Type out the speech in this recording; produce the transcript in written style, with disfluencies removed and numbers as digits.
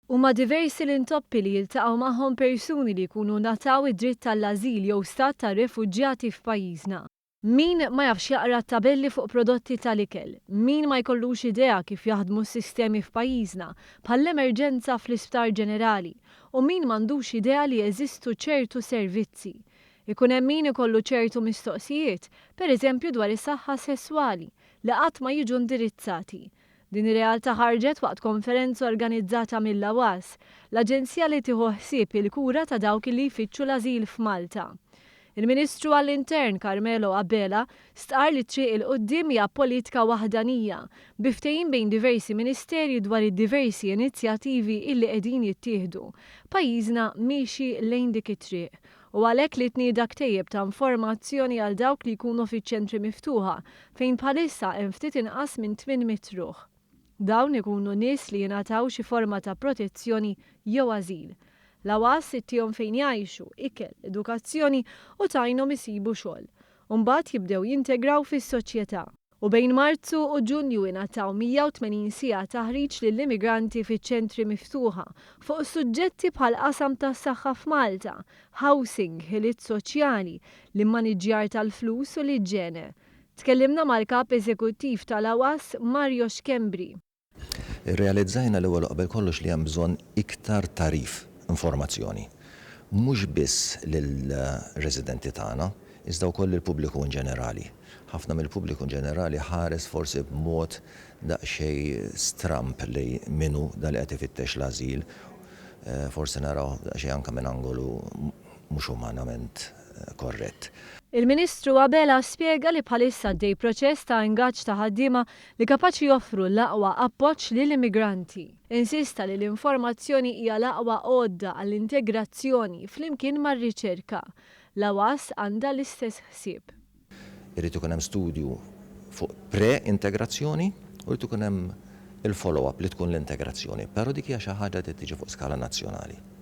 Huma diversi l-intoppi li jiltaqgħu magħhom persuni li jkunu ngħataw id-dritt għall-ażil jew stat ta' refuġjati f'pajjiżna. Min ma jafx jaqra t-tabelli fuq prodotti tal-ikel, min ma jkollux idea kif jaħdmu s-sistemi f'pajjiżna, bħall-emerġenza fl-Isptar Ġenerali, u min m'għandux idea li jeżistu ċertu servizzi. Ikun hemm min ikollu ċertu mistoqsijiet, pereżempju dwar is-saħħa sesswali, li qatt ma jiġu indirizzati. Din ir-realtà ħarġet waqt konferenza organizzata mill-AWAS, l-aġenzija li tieħu ħsieb il-kura ta' dawk li jfittxu l-ażil f'Malta. Il-Ministru għall-Intern Carmelo Abela stqarr li t-triq 'il quddiem hija politika waħdanija, bi ftehim bejn diversi ministeri dwar id-diversi inizjattivi illi qegħdin jittieħdu. Pajjiżna miexi lejn dik it-triq u għalhekk li tnieda ktejjeb ta' informazzjoni għal dawk li jkunu fiċ-ċentri miftuħa fejn bħalissa hemm ftit inqas minn 800 ruħ. Dawn ikunu nies li jingħataw xi forma ta' protezzjoni jew ażil. L-AWAS ittihom fejn jgħixu, ikel, edukazzjoni u tgħinhom isibu xogħol. U mbagħad jibdew jintegraw fis-soċjetà. U bejn Marzu u Ġunju ingħataw 180 siegħa taħriġ lill-immigranti fiċ-ċentri miftuħa fuq suġġetti bħall-qasam tas-saħħa f'Malta, housing, ħiliet soċjali, l-immaniġġjar tal-flus u l-iġene. Tkellimna mal-Kap Eżekuttiv tal-AWAS, Mario Schembri. Irrealizzajna l-ewwel u qabel kollox li hemm bżonn iktar tagħrif, informazzjoni. Mhux biss lill-residenti tagħna, iżda wkoll lill-pubbliku in ġenerali. Ħafna mill-pubbliku in ġenerali ħares forsi b'mod daqsxejn stramb lejn min hu dan li qed ifittex l-ażil. Forsi narawh daqsxejn anke minn angolu mhux umanament korrett. Il-Ministru Abela spjega li bħalissa għaddej proċess ta' ingaġġ ta' ħaddiema li kapaċi joffru l-aqwa appoġġ lill-immigranti. Insista li l-informazzjoni hija l-aqwa għodda għall-integrazzjoni flimkien mar-riċerka. L-AWAS għandha l-istess ħsieb. Irid ikun hemm studju fuq pre-integrazzjoni u jrid ikun hemm il-follow-up li tkun l-integrazzjoni. Però dik hija xi ħaġa li trid tiġi fuq skala nazzjonali.